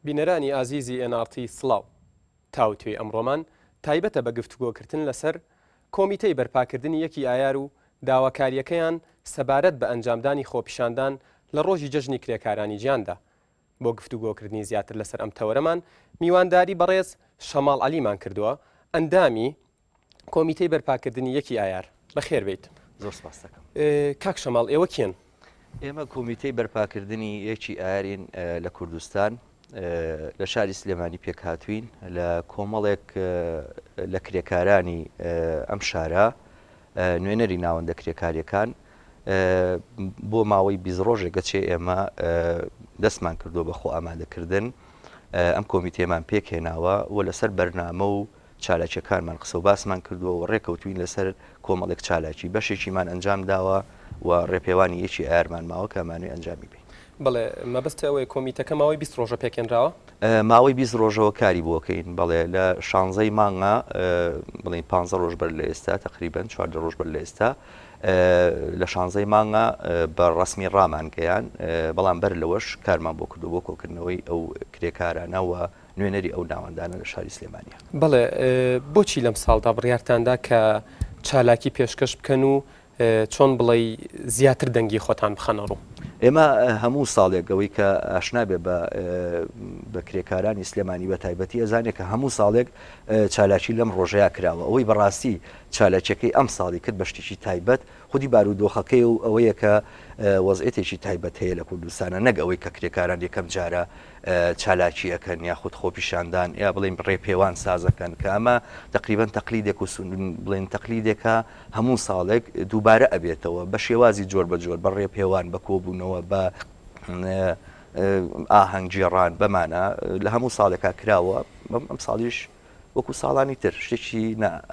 بینەرانی ئازیزی ئێن ئاڕ تی سڵاو. تاوتوێی ئەمڕۆمان تایبەتە بە گفتوگۆکردن لەسەر کۆمیتەی بەرپاکردنی یەکی ئایار و داواکارییەکەیان سەبارەت بە ئەنجامدانی خۆپیشاندان لە ڕۆژی جەژنی کرێکارانی جیهاندا. بۆ گفتوگۆکردنی زیاتر لەسەر ئەم تەوەرەمان میوانداری بەڕێز شەماڵ عەلیمان کردووە، ئەندامی کۆمیتەی بەرپاکردنی یەکی ئایار. بەخێر بێیت. زۆر سپاست دەکەم. کاک شەماڵ ئێوە کێن؟ ئێمە کۆمیتەی بەرپاکردنی یەکی ئایارین لە کوردستان لە شاری سلێمانی پێکهاتوین لە کۆمەڵێک لە کرێکارانی ئەم شارە نوێنەری ناوەندە کرێکاریەکان بۆ ماوەی 20 ڕۆژێک گەچێ ئێمە دەستمان کردووە بە خۆ ئامادەکردن ئەم کۆمیتێمان پێکهێناوە و لەسەر بەرنامە و چالاکیەکانمان قسە و باسمان کردووە و ڕێکەوتوین لەسەر کۆمەڵێک چالاکی بەشێکیمان ئەنجام داوە و ڕێپێوانی یەکی ئایارمان ماوە کە ئەمانەوێ ئەنجامی بەین. بەڵێ، مەبەست ئەوەیە کۆمیتەکە ماوەی 20 ڕۆژە پێکهێنراوە؟ ماوەی 20 ڕۆژەوە کاری بۆ کەین، بەڵێ لە شانزەی مانگا بڵێین پانزە ڕۆژ بەر لە ئێستا تەقریبەن 14 ڕۆژ بەر لە ئێستا لە شانزەی مانگا بە ڕەسمی ڕامانگەیان، بەڵام بەر لەوەش کارمان بۆ کردووە بۆ کۆکردنەوەی ئەو کرێکارانە و نوێنەری ئەو ناوەندانە لە شاری سلێمانیە. بەڵێ، بۆچی لەم ساڵدا بڕیارتان دا کە چالاکی پێشکەش بکەن و چۆن بڵێی زیاتر دەنگی خۆتان بخەنە ڕوو؟ ئێمە هەموو ساڵێک ئەوەی کە ئاشنا بێ بە بە کرێکارانی سلێمانی بە تایبەتی ئەزانێ کە هەموو ساڵێک چالاکی لەم ڕۆژەیا کراوە. ئەوەی بەڕاستی چالاکیەکەی ئەم ساڵی کرد بە شتێکی تایبەت خودی بارودۆخەکەی و ئەوەیە کە وەزعیەتێکی تایبەت هەیە لە کوردستانە نەک ئەوەی کە کرێکاران یەکەم جارە چالاکی ئەکەن یاخود خۆپیشاندان یا بڵێین ڕێپێوان سازەکەن کە ئەمە تەقریبەن تەقلیدێک و بڵێن تەقلیدێکە هەموو ساڵێک دووبارە ئەبێتەوە بە شێوازی جۆر بە جۆر بە ڕێپێوان بە کۆبوونەوە بە ئاهەنگ گێڕان بەمانە لە هەموو ساڵێکا کراوە ئەم ساڵیش وەکو ساڵانی تر شتێکی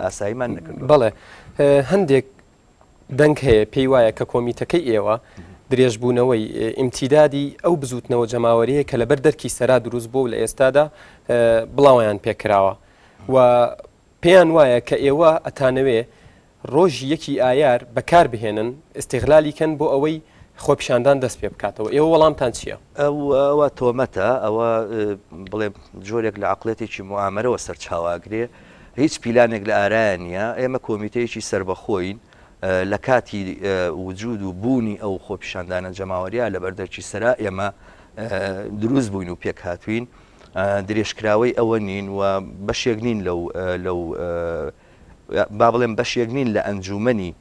ئاساییمان نەکردووە. بەڵێ هەندێک دەنگ هەیە پێی وایە کە کۆمیتەکەی ئێوە درێژبوونەوەی ئیمتیدادی ئەو بزووتنەوە جەماوەرییە کە لەبەر دەرکی سەرا دروست بووە و لە ئێستادا بڵاوەیان پێکراوە و پێیان وایە کە ئێوە ئەتانەوێ ڕۆژی یەکی ئایار بەکار بهێنن ئیستیغلالی کەن بۆ ئەوەی خۆپیشاندان دەست پێ بکاتەوە ئێوە وەڵامتان چییە؟ ئەوە تۆمەتە، ئەوە بڵێم جۆرێک لە عەقڵێتێکی موئامەرەوە سەرچاوە ئەگرێ، هیچ پیلانێک لە ئارایا نییە، ئێمە کۆمیتەیەکی سەربەخۆین، لە کاتی وجود و بوونی ئەو خۆپیشاندانە جەماوەریە لە بەردەرکی سەرا ئێمە دروست بووین و پێکهاتوین، درێژکراوەی ئەوە نین و بەشێک نین لەو لەو با بڵێم بەشێک نین لە ئەنجوومەنی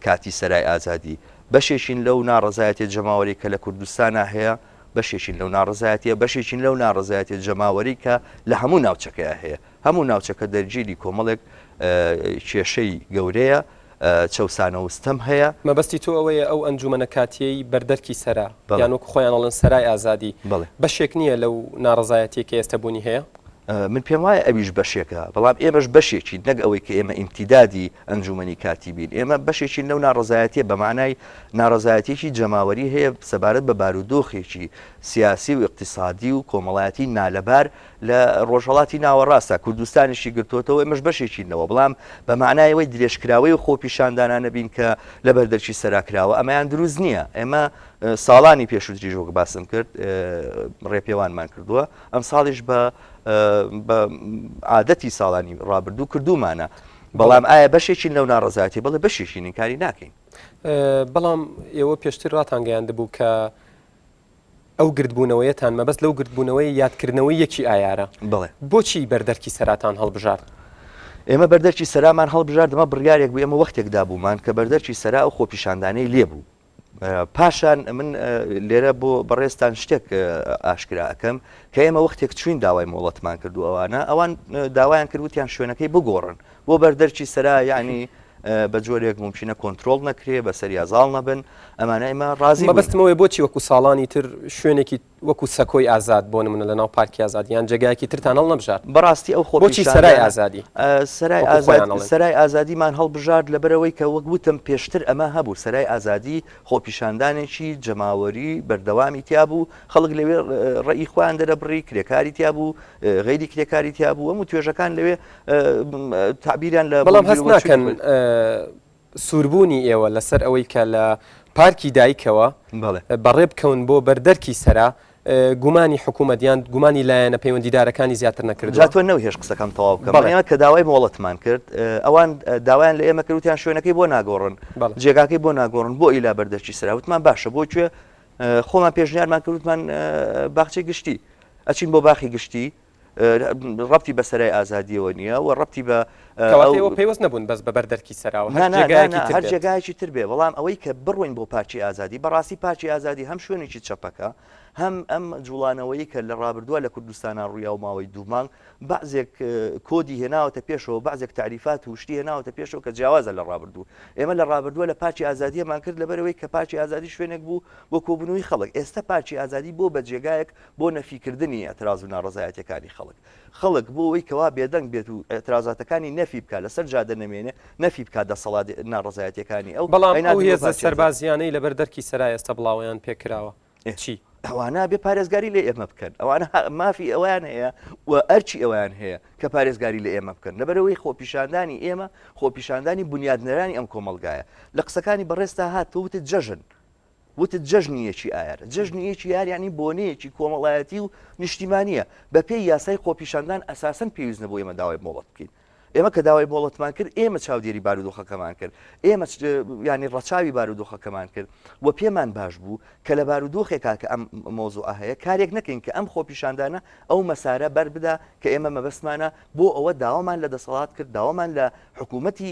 کاتی سەرای ئازادی، بەشێکین لەو ناڕەزایەتیە جەماوەری کە لە کوردستانا هەیە، بەشێکین لەو ناڕەزایەتیە، بەشێکین لەو ناڕەزایەتیە جەماوەری کە لە هەموو ناوچەکەیا هەیە. هەموو ناوچەکە دەرگیری کۆمەڵێک کێشەی گەورەیە، چەوسانەوە و ستەم هەیە. مەبەستی تۆ ئەوەیە ئەو ئەنجوومەنە کاتیەی بەردەرکی سەرا، یان وەکو خۆیان ئەڵێن سەرای ئازادی، بەشێک نییە لەو ناڕەزایەتیەی کە ئێستە بوونی هەیە؟ من پێم وایە ئەویش بەشێکە، بەڵام ئێمەش بەشێکین، نەک ئەوەی کە ئێمە ئیمتیدادی ئەنجوومەنی کاتی بین، ئێمە بەشێکین لەو ناڕەزایەتیە، بە مانای ناڕەزایەتیەکی جەماوەری هەیە سەبارەت بە بارودۆخێکی سیاسی و ئیقتیسادی و کۆمەڵایەتی نالەبار لە ڕۆژهەڵاتی ناوەڕاستە، کوردستانیشی گرتۆتەوە، ئێمەش بەشێکین لەوە، بەڵام بە مانای ئەوەی درێژکراوەی و خۆپیشاندانانە بین کە لە بەردەرکی سەرا کراوە، ئەمەیان دروست نییە. ئێمە ساڵانی پێشووتریش وەک باسم کرد ڕێپێوانمان کردووە، ئەمساڵیش بە بە عادەتی ساڵانی ڕابردوو کردوومانە، بەڵام ئایا بەشێکین لەو ناڕەزایەتی؟ بەڵێ بەشێکین، ئینکاری ناکەین. بەڵام ئێوە پێشتر ڕاتانگەیاندبوو کە ئەو گردبوونەوەیەتان مەبەست لەو گردبوونەوەی یادکردنەوەی یەکی ئایارە. بەڵێ. بۆچی بەردەرکی سەراتان هەڵبژارد؟ ئێمە بەردەرکی سەرامان هەڵبژارد، ئەمە بڕیارێک بوو ئێمە وەختێک دابوومان کە بەردەرکی سەرا ئەو خۆپیشاندانەی لێ بوو. پاشان من لێرە بۆ بەڕێزتان شتێک ئاشکرا ئەکەم کە ئێمە وەختێک چوین داوای مۆڵەتمان کرد و ئەوانە ئەوان داوایان کرد وتیان شوێنەکەی بگۆڕن بۆ بەردەرکی سەرا یعنی بە جۆرێک مومکینە کۆنترۆڵ نەکرێ بەسەریا زاڵ نەبن ئەمانە ئێمە ڕازی مەبەستمەوەی بۆچی وەکو ساڵانی تر شوێنێکی وەکو سەکۆی ئازاد بۆ نمونە لەناو پارکی ئازادی یان جێگایەکی ترتان هەڵنەبژارد؟ بەڕاستی ئەو بۆچی سەرای ئازادی؟ سەرای وەکو خۆیان ئەڵێن. سەرای ئازادیمان هەڵبژارد لەبەرئەوەی کە وەک وتم پێشتر ئەمە هەبوو سەرای ئازادی خۆپیشاندانێکی جەماوەری بەردەوامی تیا بوو خەڵک لەوێ ڕەئی خۆیان دەرەبڕی کرێکاری تیا بوو غەیری کرێکاری تیا بوو هەموو توێژەکان لەوێ تەعبیریان لە بەڵام هەست ناکەن سووربوونی ئێوە لەسەر ئەوەی کە لە پارکی دایکەوە بەڕێ بکەون بۆ بەردەرکی سەرا. گومانی حکوومەت یان گومانی لایەنە پەیوەندیدارەکانی زیاتر نەکردووە؟ جا تۆ نەوهێشت قسەکەم تەواو بکەم. بەڵێ. ئێمە کە داوای مۆڵەتمان کرد، ئەوان داوایان لە ئێمە کرد وتیان شوێنەکەی بۆ ناگۆڕن، جێگاکەی بۆ ناگۆڕن، بۆ ئیلا بەردەرکی سەرا. وتمان باشە بۆ کوێ؟ خۆمان پێشنیارمان کرد وتمان باخچەی گشتی. ئەچین بۆ باخی گشتی، ڕەبتی بە سەرای ئازادیەوە نییە و ڕەبتی بە کەواتە ئێوە پەیوەست نەبوون بەس بە بەردەرکی سەراوە، هەر جێگایەکی تر هەر جێگایەکی تر بێ، بەڵام ئەوەی کە بڕۆین بۆ پارکی ئازادی، بەڕاستی پارکی ئازادی هەم شوێنێکی چەپەکە، هەم ئەم جوڵانەوەی کە لە ڕابردووە لە کوردستانا ڕوویا و ماوەی دوو مانگ بەعزێک کۆدی هێناوەتە پێشەوە، بەعزێک تەعریفات و شتی هێناوەتە پێشەوە کە جیاوازە لە ڕابردوو. ئێمە لە ڕابردووە لە پارکی ئازادیەمان کرد لەبەرئەوەی کە پارکی ئازادی شوێنێک بوو بۆ کۆبوونەوەی خەڵک، ئێستا پارکی ئازادی بۆ بە جێگایەک بۆ نەفیکردنی ئیعتراز و ناڕەزایەتیەکانی خەڵک. خەڵک بۆ ئەوەی کەوا بێدەنگ بێت و ئیعترازاتەکانی نەفی بکا لەسەر جادە نەمێنێ، نەفی بکا دەسەڵات ناڕەزایەتیەکانی ئەو، بەڵام ئەو ئەیناردن بۆ هێزە پارکی ئازادی. سەربازیانەی لەبەر دەرکی سەرا ئێستا بڵاوەیان پێکراوە چی؟ ئەوانە ئەبێ پارێزگاری لە ئێمە بکەن. ئەوانە مافی ئەوەیان هەیە و ئەرکی ئەوەیان هەیە کە پارێزگاری لە ئێمە بکەن. لەبەرئەوەی خۆپیشاندانی ئێمە خۆپیشاندانی بونیادنەرانی ئەم کۆمەڵگایە. لە قسەکانی بەڕێزتا هات تۆ وتت جەژن. وتت جەژنی یەکی ئایار. جەژنی یەکی ئایار یانی بۆنەیەکی کۆمەڵایەتی و نیشتیمانییە. بەپێی یاسای خۆپیشاندان ئەساسەن پێویست نەبوو ئێمە داوای مۆڵەت بکەین. ئێمە کە داوای مۆڵەتمان کرد ئێمە چاودێری بارودۆخەکەمان کرد. ئێمە یانی ڕەچاوی بارودۆخەکەمان کرد و پێمان باش بوو کە لە بارودۆخێکا کە ئەم مەوزوعە هەیە کارێک نەکەین کە ئەم خۆپیشاندانە ئەو مەسارە بەر بدا کە ئێمە مەبەستمانە بۆ ئەوە داوامان لە دەسەڵات کرد، داوامان لە حکوومەتی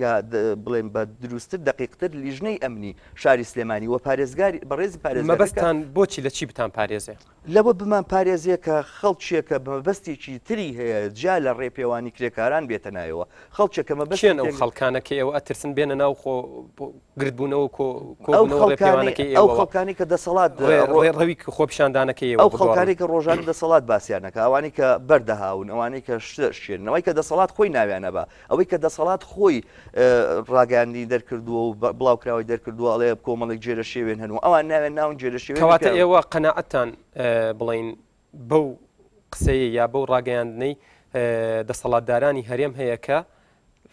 یا بڵێن بە دروستتر دەقیقتر لیژنەی ئەمنی شاری سلێمانی و پارێزگاری بەڕێزی پارێزگار مەبەستتان بۆچی لە چی بتان پارێزێ؟ لەوە بمان پارێزێ کە خەڵکێکە بە مەبەستێکی تری هەیە جیا لە ڕێپێوانی کرێکاران بێتە ناوەوە، خەڵکێک کە مەبەستی کێن ئەو خەڵکانە کە ئێوە ئەترسن بێنە ناو خۆ گردبوونەوە و کۆبوونەوە ڕێپێوانەکەی ئەو خەڵکانی کە دەسەڵات ڕێڕەوی خۆپیشاندانەکەی ئێوە ئەو خەڵکانی کە ڕۆژانە دەسەڵات باسیان ئەکا، ئەوانەی کە بەرد دەهاون، ئەوانەی کە شت ئەشکێنن، ئەوەی کە دەسەڵات خۆی ناویان ئەبا، ئەوەی کە دەسەڵات خۆی ڕاگەیاندنی دەرکردووە و بڵاوکراوەی دەرکردووە ئەڵێ کۆمەڵێک گێرەشێوێن هەن و ئەوان ناویان ناون گێرەشێوێن. کەواتە ئێوە قەناعەتتان بڵێین بەو قسەیەی یا بەو ڕاگەیاندنەی دەسەڵاتدارانی هەرێم هەیە کە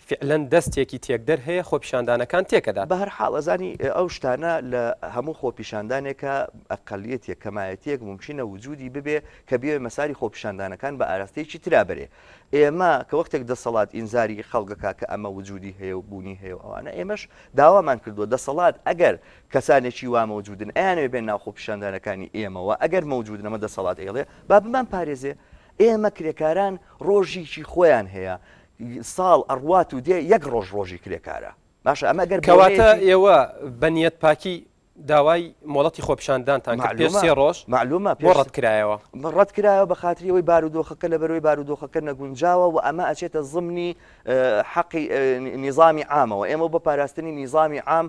فیعلەن دەستێکی تێکدەر هەیە خۆپیشاندانەکان تێکەدات. بەهەر حاڵ ئەزانی ئەو شتانە لە هەموو خۆپیشاندانێکا ئەقەلیەتێک کەمایەتیەک مومکینە وجودی ببێ کە بیەوێ مەساری خۆپیشاندانەکان بە ئاراستەیەکی ترا بەرێ. ئێمە کە وەختێک دەسەڵات ئینزاری خەڵک ئەکا کە ئەمە وجودی هەیە و بوونی هەیە و ئەوانە ئێمەش داوامان کردووە دەسەڵات ئەگەر کەسانێکی وا مەوجودن ئەیانەوێ بێن ناو خۆپیشاندانەکانی ئێمەوە ئەگەر مەوجودن ئەمە دەسەڵات ئەیڵێ با بمان پارێزێ ئێمە کرێکاران ڕۆژیکی خۆیان هەیە ساڵ ئەڕوات و دێ یەک ڕۆژ ڕۆژی کرێکارە باشە ئەمە گەر کەواتە ئێوە بە نیەت پاکی داوای مۆڵەتی خۆپیشاندانتان کرد پێش سێ ڕۆژ معلومە بۆ ڕەت کرایەوە؟ ڕەت کرایەوە بە خاتری ئەوەی بارودۆخەکە لەبەرەوەی بارودۆخەکە نەگونجاوە و ئەمە ئەچێتە زمنی حەقی نیزامی عامەوە ئێمە بۆ پاراستنی نیزامی عام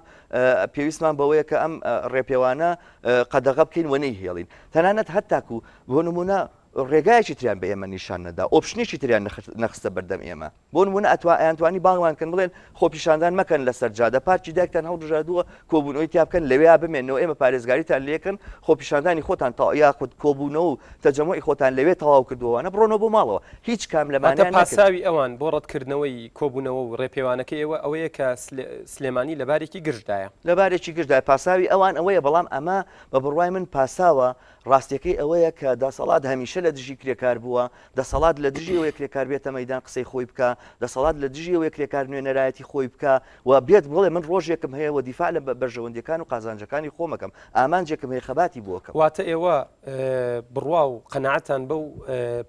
پێویستمان بەوەیە کە ئەم ڕێپێوانە قەدەغە بکەین و نەیهێڵین تەنانەت هەتاکو بۆ نمونە ڕێگایەکی تریان بە ئێمە نیشان نەدا، option ێکی تریان نەخستە بەردەم ئێمە. بۆ نموونە ئەتوا ئەیانتوانی بانگمان کەن بڵێن خۆپیشاندان مەکەن لەسەر جادە، پارکی دایکتان هەڵبژاردووە کۆبوونەوەی تیا بکەن لەوێیا بمێننەوە ئێمە پارێزگاریتان لێکەن خۆپیشاندانی خۆتان تەواو یاخود کۆبوونەوە و تەجەموعی خۆتان لەوێ تەواو کردووە وانە بڕۆنەوە بۆ ماڵەوە. هیچ کام واتە لەمانەیان نەکرد. پاساوی ئەوان بۆ ڕەتکردنەوەی کۆبوونەوە و ڕێپێوانەکەی ئێوە ئەوەیە کە سلێمانی لە بارێکی گرژدایە. لە بارێکی گرژدایە پاساوی ئەوان ئەوەیە، بەڵام ئەمە بە بڕوای من پاساوە ڕاستیەکەی ئەوەیە کە دەسەڵات هەمیشە لە دژی کرێکار بووە، دەسەڵات لە دژی ئەوەیە کرێکار بێتە مەیدان قسەی خۆی بکا، دەسەڵات لە دژی ئەوەیە کرێکار نوێنەرایەتی خۆی بکا و بێت بڵێ من ڕۆژێکم هەیە و دیفاع لە بەرژەوەندیەکان و قازانجەکانی خۆم ئەکەم، ئامانجێکم هەیە خەباتی بۆ ئەکەم. واتە ئێوە بڕوا و قەناعەتان بەو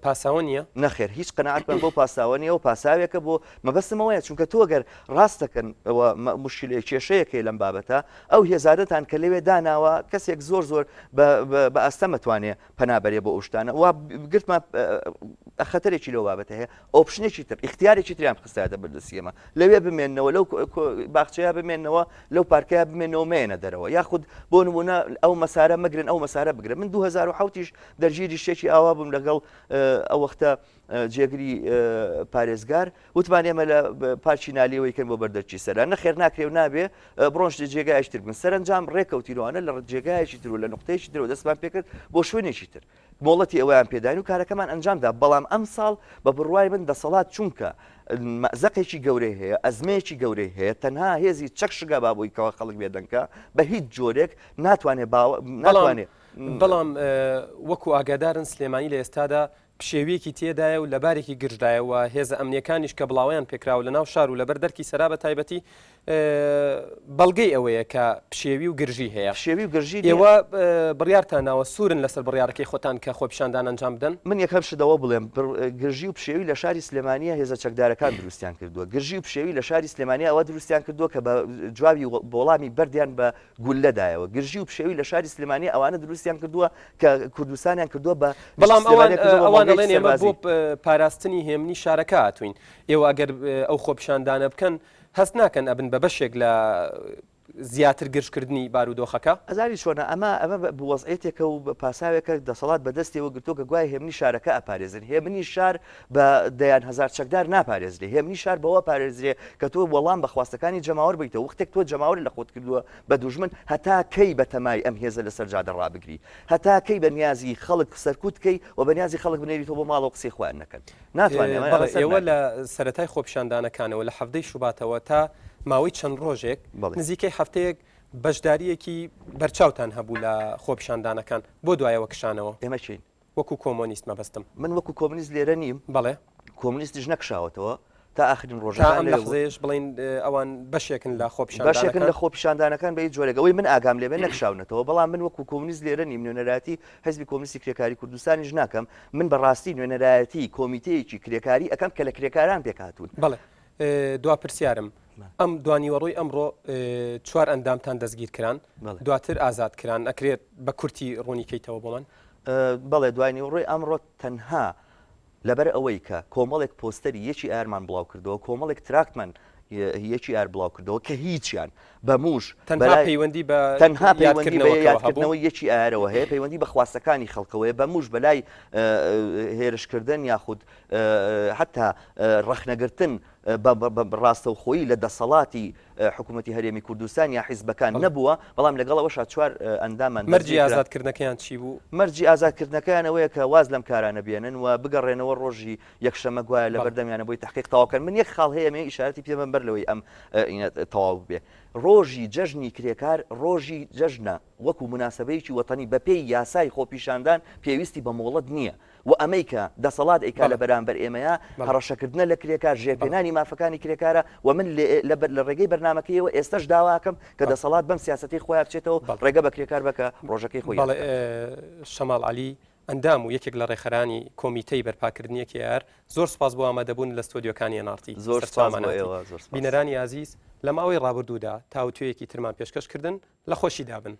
پاساوە نییە؟ نەخێر هیچ قەناعەتمان بەو پاساوە نییە و پاساوێکە بۆ مەبەستم ئەوەیە چونکە تۆ گەر ڕاست دەکەن ئەوە موشکیلەیە کێشەیەک هەیە لەم بابەتە ئەو هێزانەتان کە لەوێ داناوە کەسێک زۆر زۆر بە ئەستەم ئەتوانێ پەنا بەرێ بۆ ئەو شتانە وا گرتمان خەتەرێکی لەو بابەتە هەیە option ێکی تر ئیختیارێکی تریان خستایەتە بەردەستی ئێمە لەوێ بمێننەوە لەو باخچەیە بمێننەوە لەو پارکەیە بمێنەوە مێنە دەرەوە یاخود بۆ نمونە ئەو مەسارە مەگرن ئەو مەسارە بگرن من 2007یش دەرگیری شتێکی ئاوا بووم لەگەڵ ئەو وەختە جێگری پارێزگار وتمان ئێمە لە پارکی نالیەوەی کەن بۆ بەردەرکی سەرا نەخێر ناکرێ و نابێ بڕۆن جێگایش تر بن سەرنجام ڕێکەوتینەوانە لە جێگایەکی تر و لە نقطەیەکی ترەوە دەستمان پێکرد بۆ شوێنێکی تر مۆڵەتی ئەویان پێداین و کارەکەمان ئەنجامدا بەڵام ئەم ساڵ بە بڕوای من دەسەڵات چونکە مەزەقێکی گەورەی هەیە ئەزمەیەکی گەورەی هەیە تەنها هێزی چەک شگا بابووی کەەوە خەڵک بێدەنکە بە هیچ جۆرێک ناتوانێت باوە ناتوانێت. بەڵام وەکو ئاگادارن سلێمانی لە ئێستادا پشێویەکی تێدایە و لە بارێکی گرژدایە و هێزە ئەمنیەکانیش کە بڵاوەیان پێکراوە لە ناو شار و لەبەر دەرکی سەرا بە تایبەتی بەڵگەی ئەوەیە کە پشێوی و گرژی هەیە. پشێوی و گرژی نییە. ئێوە بڕیارتان ناوە سوورن لەسەر بڕیارەکەی خۆتان کە خۆپیشاندان ئەنجام بدەن؟ من یەکەم شت ئەوە بڵێم گرژی و پشێوی لە شاری سلێمانییە هێزە چەکدارەکان دروستیان کردووە. گرژی و پشێوی لە شاری سلێمانییە ئەوە دروستیان کردووە کە بە جوابی وەڵامی بەردیان بە گوللە دایەوە. گرژی و پشێوی لە شاری سلێمانییە ئەوانە دروستیان کردووە کە کوردستانیان کردووە بە بەڵام ئەوان سلێمانیان کردووە بە ئەوان مۆڵگەیەکی ئەڵێن ئێمە بۆ سەربازی. پاراستنی هێمنی شارەکە هاتووین. ئێوە ئەگەر ئەو خۆپیشاندانە بکەن هەست ناکەن ئەبن بە بەشێک لە زیاتر گرژکردنی بارودۆخەکە؟ ئەزانی چۆنە ئەمە ئەمە وەزعیەتێکە و پاساوێکە دەسەڵات بەدەستیەوە گرتووە کە گوایە هێمنی شارەکە ئەپارێزن هێمنی شار بە دەیان هەزار چەکدار ناپارێزرێ هێمنی شار بەوە پارێزرێ کە تۆ وەڵام بە خواستەکانی جەماوەر بەیتەوە وەختێک تۆ جەماوەر لە خۆت کردووە بە دوژمن هەتا کەی بە تەمای ئەم هێزە لەسەر جادە ڕابگری هەتا کەی بە نیازی خەڵک سەرکوت کەی و بە نیازی خەڵک بنێریتەوە بۆ ماڵەوە قسەی خۆیان نەکەن ناتوانێ ئەمە بەڵێ سەر ئێوە ناگرێ. لە سەرەتای خۆپیشاندانەکانەوە لە حەڤدەی شوباتەوە تا ماوەی چەند ڕۆژێک بەڵێ. نزیکەی هەفتەیەک بەشدارییەکی بەرچاوتان هەبوو لە خۆپیشاندانەکان بۆ دوایەوە کشانەوە؟ ئێمە کێین؟ وەکو کۆمۆنیست مەبەستم. من وەکو کۆمۆنیست لێرە نیم. بەڵێ. کۆمۆنیستیش نەکشاوەتەوە تا ئاخرین تا ڕۆژەکان ئەم لەوێ بوو. لەحزەیەش بڵێین ئەوان بەشێکن لە بەشێکن خۆپیشاندانەکان؟ لە خۆپیشاندانەکان بە هیچ جۆرێک ئەوەی من ئاگام لێ بێ نەکشاونەتەوە بەڵام من وەکو کۆمۆنیست لێرە نیم نوێنەرایەتی حیزبی کۆمۆنیستی کرێکاری کوردستانیش ناکەم من بە ڕاستی نوێنەرایەتی کۆمیتەیەکی کرێکاری ئەکەم کە لە کرێکاران پێکهاتوون. بەڵێ دوا پرسیارم ئەم دوانیوەڕۆی ئەمڕۆ چوار ئەندامتان دەستگیر کران دواتر ئازاد کران ئەکرێت بە کورتی ڕوونی کەیتەوە بۆمان؟ بەڵێ دواینیوەڕۆی ئەمڕۆ تەنها لەبەر ئەوەی کە کۆمەڵێک پۆستەری یەکی ئایارمان بڵاو کردەوە، کۆمەڵێک تراکتمان یەکی ئایار بڵاو کردەوە کە هیچیان بە موش تەنها بەلای پەیوەندی بە تەنها پەیوەندی بە یادکردنەوەکەوە هەبوو؟ یادکردنەوەی یەکی ئایارەوە هەیە، پەیوەندی بە خواستەکانی خەڵکەوەیە، بە موش بەلای هێرشکردن یاخود حەتا ڕەخنەگرتن بە ڕاستەوخۆیی لە دەسەڵاتی حکوومەتی هەرێمی کوردستان یا حیزبەکان نەبووە، بەڵام لەگەڵ ئەوەشا چوار ئەندامان مەرجی دەستگیر کران. ئازادکردنەکەیان چی بوو؟ مەرجی ئازادکردنەکەیان ئەوەیە کە واز لەم کارانە بێنن و بگەڕێنەوە ڕۆژی یەکشەممە گوایە لە بەردەمیانە بۆی تەحقیق تەواو کەن. من یەک خاڵ هەیە ئەمەوێ ئیشارەتی پێ بەم بەر لەوەی ئەم تەواو ببێ. ڕۆژی جەژنی کرێکار ڕۆژی جەژنە وەکوو موناسەبەیەکی وەتەنی بەپێی یاسای خۆپیشاندان پێویستی بە مۆڵەت نییە. و ئەمەی کە دەسەڵات ئەیکا لە بەرامبەر ئێمەیا هەڕەشەکردنە لە کرێکار، ژێرپێنانی مافەکانی کرێکارە و من لە ڕێگەی بەرنامەکەیەوە ئێستەش داوا ئەکەم کە دەسەڵات بەم سیاسەتەی خۆیا بچێتەوە ڕێگە بە کرێکار بە کە ڕۆژەکەی خۆی یاد بکات. شەماڵ عەلی، ئەندام و یەکێک لە ڕێکخەرانی کۆمیتەی بەرپاکردنی یەکی ئایار، زۆر سوپاس بۆ ئامادەبوونت لە ستۆدیۆکانی ئێن ئاڕ تی. زۆر سوپاس بۆ ئێوە، زۆر سوپاس. بینەرانی ئازیز، لە ماوەی ڕابردوودا تاوتوێیەکی ترمان پێشکەش کردن، لە خۆشیدا بن.